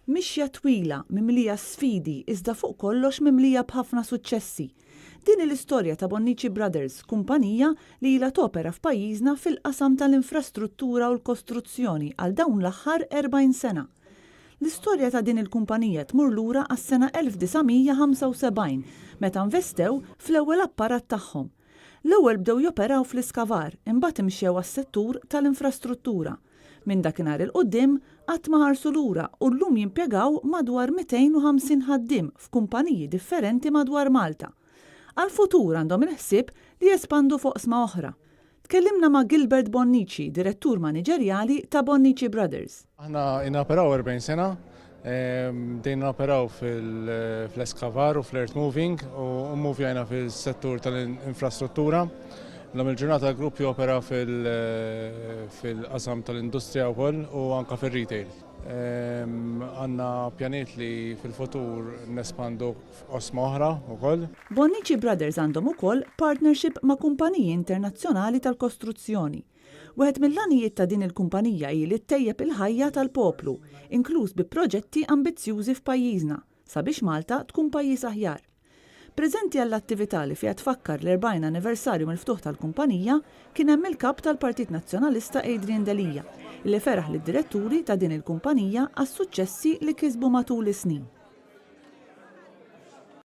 Mixja twila, mimlija sfidi, iżda fuq kollox mimlija b'ħafna suċċessi. Din hi l-istorja ta' Bonnici Brothers, kumpanija li ilha topera f'pajjiżna fil-qasam tal-infrastruttura u l-kostruzzjoni għal dawn l-aħħar 40 sena. L-istorja ta' din il-kumpanija tmur lura għas-sena 1975 meta nvestew fl-ewwel apparat tagħhom. L-ewwel bdew joperaw fl-iskavar, imbagħad imxew għas-settur tal-infrastruttura. Minn dakinhar 'il quddiem, qatt ma ħarsu lura u llum jimpjegaw madwar 250 ħaddiem f'kumpaniji differenti madwar Malta. Għall-futur għandhom il-ħsieb li jespandu f'oqsma oħra. Tkellimna ma' Gilbert Bonnici, Direttur Maniġerjali ta' Bonnici Brothers. Aħna ilna noperaw 40 sena, bdejna noperaw fl-eskavar u fl-earth moving u mmuvjajna fis-settur tal-infrastruttura. Illum il-ġurnata l-grupp jopera fil-qasam tal-industrija wkoll u anke fir-retail. Għandna pjanijiet li fil-futur nespandu f'qosma oħra wkoll. Bonnici Brothers għandhom ukoll partnership ma' kumpaniji internazzjonali tal-kostruzzjoni. Wieħed mill-għanijiet ta' din il-kumpanija hi li ttejjeb il-ħajja tal-poplu, inkluż bi proġetti ambizzjużi f'pajjiżna, sabiex Malta tkun pajjiż aħjar. Preżenti għall-attività li fiha tfakkar l-40 anniversarju mill-ftuħ tal-kumpanija kien hemm il-Kap tal-Partit Nazzjonalista Adrian Delia, li feraħ lid-diretturi ta' din il-kumpanija għas-suċċessi li kisbu matul is-snin.